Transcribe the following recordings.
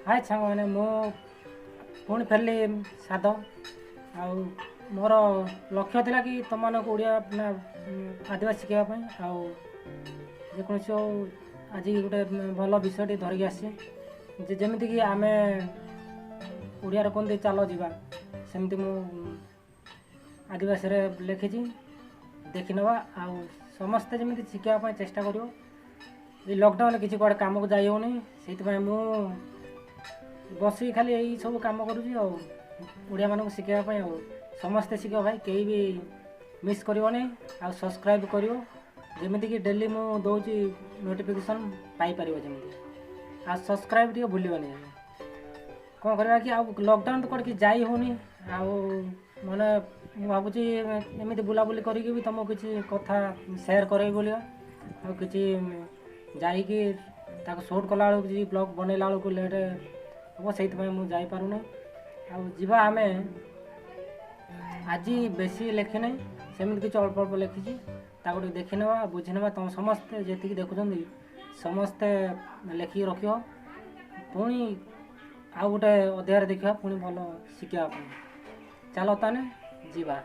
ହାଏ ସାଙ୍ଗମାନେ, ମୁଁ ପୁଣି ଫେରିଲି ସାଦ। ଆଉ ମୋର ଲକ୍ଷ୍ୟ ଥିଲା କି ତୁମମାନଙ୍କୁ ଓଡ଼ିଆ ନା ଆଦିବାସୀ ଶିଖାଇବା ପାଇଁ। ଆଉ ଯେକୌଣସି ହଉ, ଆଜି ଗୋଟେ ଭଲ ବିଷୟଟି ଧରିକି ଆସିଛି ଯେ ଯେମିତିକି ଆମେ ଓଡ଼ିଆରେ କୁହନ୍ତି ଚାଲ ଯିବା, ସେମିତି ମୁଁ ଆଦିବାସୀରେ ଲେଖିଛି, ଦେଖିନେବା। ଆଉ ସମସ୍ତେ ଯେମିତି ଶିଖିବା ପାଇଁ ଚେଷ୍ଟା କରିବ। ଏଇ ଲକଡାଉନରେ କିଛି କୁଆଡ଼େ କାମକୁ ଯାଇ ହେଉନି, ସେଇଥିପାଇଁ ମୁଁ ବସିକି ଖାଲି ଏଇ ସବୁ କାମ କରୁଛି ଆଉ ଓଡ଼ିଆମାନଙ୍କୁ ଶିଖାଇବା ପାଇଁ। ଆଉ ସମସ୍ତେ ଶିଖିବ ଭାଇ, କେହି ବି ମିସ୍ କରିବନି। ଆଉ ସବସ୍କ୍ରାଇବ୍ କରିବ, ଯେମିତିକି ଡେଲି ମୁଁ ଦେଉଛି ନୋଟିଫିକେସନ୍ ପାଇପାରିବ ଯେମିତି। ଆଉ ସବସ୍କ୍ରାଇବ୍ ଟିକେ ଭୁଲିବନି। କ'ଣ କରିବା କି, ଆଉ ଲକଡାଉନ୍ ତ କୁଆଡ଼େ କିଛି ଯାଇ ହେଉନି। ଆଉ ମାନେ ମୁଁ ଭାବୁଛି ଏମିତି ବୁଲାବୁଲି କରିକି ବି ତୁମକୁ କିଛି କଥା ସେୟାର କରିବି ବୋଲି। ଆଉ କିଛି ଯାଇକି ତାକୁ ସୁଟ୍ କଲାବେଳକୁ, କିଛି ବ୍ଲଗ୍ ବନେଇଲା ବେଳକୁ ଲେଟ୍ ହେବ, ସେଇଥିପାଇଁ ମୁଁ ଯାଇପାରୁନି। ଆଉ ଯିବା ଆମେ ଆଜି ବେଶୀ ଲେଖିନାହିଁ, ସେମିତି କିଛି ଅଳ୍ପ ଅଳ୍ପ ଲେଖିଛି, ତାକୁ ଟିକେ ଦେଖିନେବା, ବୁଝିନେବା। ତୁମ ସମସ୍ତେ ଯେତିକି ଦେଖୁଛନ୍ତି ସମସ୍ତେ ଲେଖିକି ରଖିବ। ପୁଣି ଆଉ ଗୋଟେ ଅଧ୍ୟାୟରେ ଦେଖିବା ପୁଣି ଭଲ ଶିଖିବା ପାଇଁ। ଚାଲ ତାହେଲେ ଯିବା।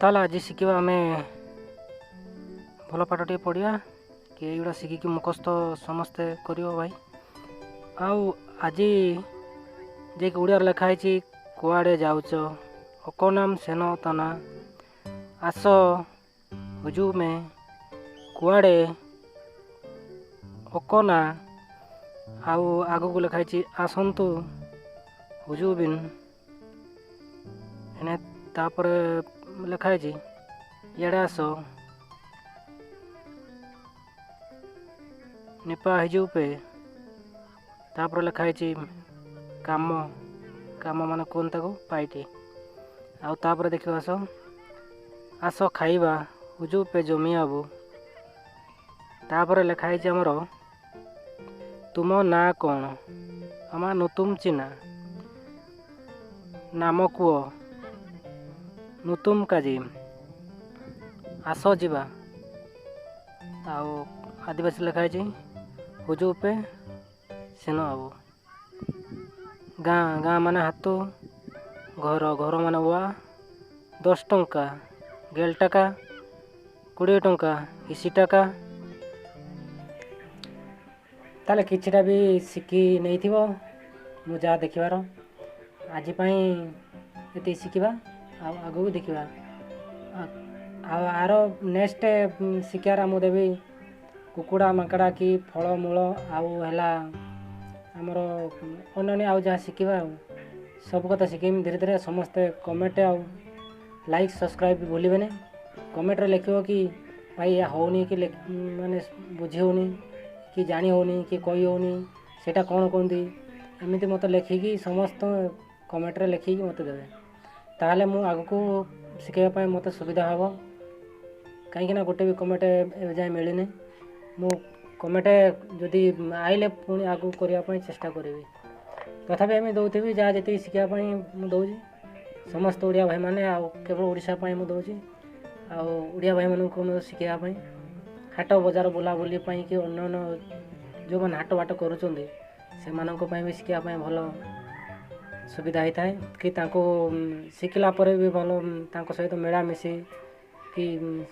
ତାହେଲେ ଆଜି ଶିଖିବା ଆମେ ଭଲ ପାଠ ଟିକେ ପଢ଼ିବା କି ଏଇଗୁଡ଼ା ଶିଖିକି ମୁଖସ୍ଥ ସମସ୍ତେ କରିବ ଭାଇ। ଆଉ ଆଜି ଯିଏକି ଓଡ଼ିଆରେ ଲେଖା ହେଇଛି, କୁଆଡ଼େ ଯାଉଛ, ଅକନାମ ସେନ ତନା, ଆସ ହୁଜୁମେ, କୁଆଡ଼େ ଅକନା। ଆଉ ଆଗକୁ ଲେଖା ହେଇଛି ଆସନ୍ତୁ ହୁଜୁବିନ ଏନେ। ତାପରେ ଲେଖା ହେଇଛି ଇଆଡ଼େ ଆସ, ନିପା ହିଜୁପେ। ତାପରେ ଲେଖା ହେଇଛି କାମ, କାମ ମାନେ କୁହନ୍ତି ତାକୁ ପାଇଟି। ଆଉ ତାପରେ ଦେଖିବା, ଆସ ଆସ ଖାଇବା, ହୁଜୁପେ ଜମିଆବୁ। ତାପରେ ଲେଖା ହେଇଛି ଆମର ତୁମ ନାଁ କ'ଣ, ଆମା ନୁତୁମ ଚିନା, ନାମ କୁହ, ନୁତୁମ କାଜି, ଆସ ଯିବା। ଆଉ ଆଦିବାସୀ ଲେଖା ହେଇଛି ହୁଜୁପେ ସେନ ଆବୁ। ଗାଁ, ଗାଁ ମାନେ ହାତ, ଘର, ଘର ମାନେ ୱା, 10 ଟଙ୍କା ଗେଲ ଟଙ୍କା, 20 ଟଙ୍କା ଇସି ଟଙ୍କା। ତାହେଲେ କିଛିଟା ବି ଶିଖି ନେଇଥିବ ମୁଁ ଯାହା ଦେଖିବାର। ଆଜି ପାଇଁ ଏତିକି ଶିଖିବା, ଆଉ ଆଗକୁ ଦେଖିବା। ଆଉ ଆର ନେକ୍ସଟ ଶିଖିବାର ମୁଁ ଦେବି କୁକୁଡ଼ା ମାଙ୍କଡ଼ା କି ଫଳମୂଳ, ଆଉ ହେଲା ଆମର ଅନ୍ୟାନ୍ୟ ଆଉ ଯାହା ଶିଖିବା। ଆଉ ସବୁ କଥା ଶିଖେଇମି ଧୀରେ ଧୀରେ। ସମସ୍ତେ କମେଣ୍ଟ ଆଉ ଲାଇକ୍ ସବସ୍କ୍ରାଇବ୍ ଭୁଲିବେନି। କମେଣ୍ଟରେ ଲେଖିବ କି ଭାଇ ଏହା ହେଉନି, କି ମାନେ ବୁଝି ହେଉନି, କି ଜାଣି ହେଉନି, କି କହି ହେଉନି, ସେଇଟା କ'ଣ କୁହନ୍ତି, ଏମିତି ମୋତେ ଲେଖିକି ସମସ୍ତ କମେଣ୍ଟରେ ଲେଖିକି ମୋତେ ଦେବେ। ତାହେଲେ ମୁଁ ଆଗକୁ ଶିଖାଇବା ପାଇଁ ମୋତେ ସୁବିଧା ହେବ। କାହିଁକିନା ଗୋଟେ ବି କମେଣ୍ଟ ଏବେ ଯାଏଁ ମିଳିନି। ମୁଁ କମେଣ୍ଟ ଯଦି ଆଇଲେ ପୁଣି ଆଗକୁ କରିବା ପାଇଁ ଚେଷ୍ଟା କରିବି। ତଥାପି ଆମେ ଦେଉଥିବି ଯାହା ଯେତିକି ଶିଖିବା ପାଇଁ ମୁଁ ଦେଉଛି ସମସ୍ତ ଓଡ଼ିଆ ଭାଇମାନେ। ଆଉ କେବଳ ଓଡ଼ିଶା ପାଇଁ ମୁଁ ଦେଉଛି, ଆଉ ଓଡ଼ିଆ ଭାଇମାନଙ୍କୁ ମୁଁ ଶିଖିବା ପାଇଁ ହାଟ ବଜାର ବୁଲାବୁଲି ପାଇଁ କି ଅନ୍ୟାନ୍ୟ ଯେଉଁମାନେ ହାଟ ବାଟ କରୁଛନ୍ତି ସେମାନଙ୍କ ପାଇଁ ବି ଶିଖିବା ପାଇଁ ଭଲ ସୁବିଧା ହେଇଥାଏ। କି ତାଙ୍କୁ ଶିଖିଲା ପରେ ବି ଭଲ ତାଙ୍କ ସହିତ ମିଳାମିଶି କି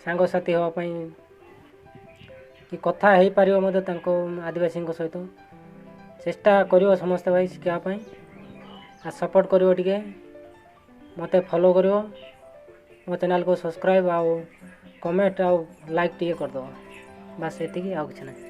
ସାଙ୍ଗସାଥି ହେବା ପାଇଁ କି କଥା ହେଇପାରିବ ମଧ୍ୟ ତାଙ୍କ ଆଦିବାସୀଙ୍କ ସହିତ। ଚେଷ୍ଟା କରିବ ସମସ୍ତେ ଭାଇ ଶିଖିବା ପାଇଁ, ଆଉ ସପୋର୍ଟ କରିବ ଟିକେ, ମୋତେ ଫଲୋ କରିବ, ମୋ ଚ୍ୟାନେଲ୍କୁ ସବସ୍କ୍ରାଇବ୍ ଆଉ କମେଣ୍ଟ ଆଉ ଲାଇକ୍ ଟିକେ କରିଦେବ। ବାସ୍ ଏତିକି, ଆଉ କିଛି ନାହିଁ।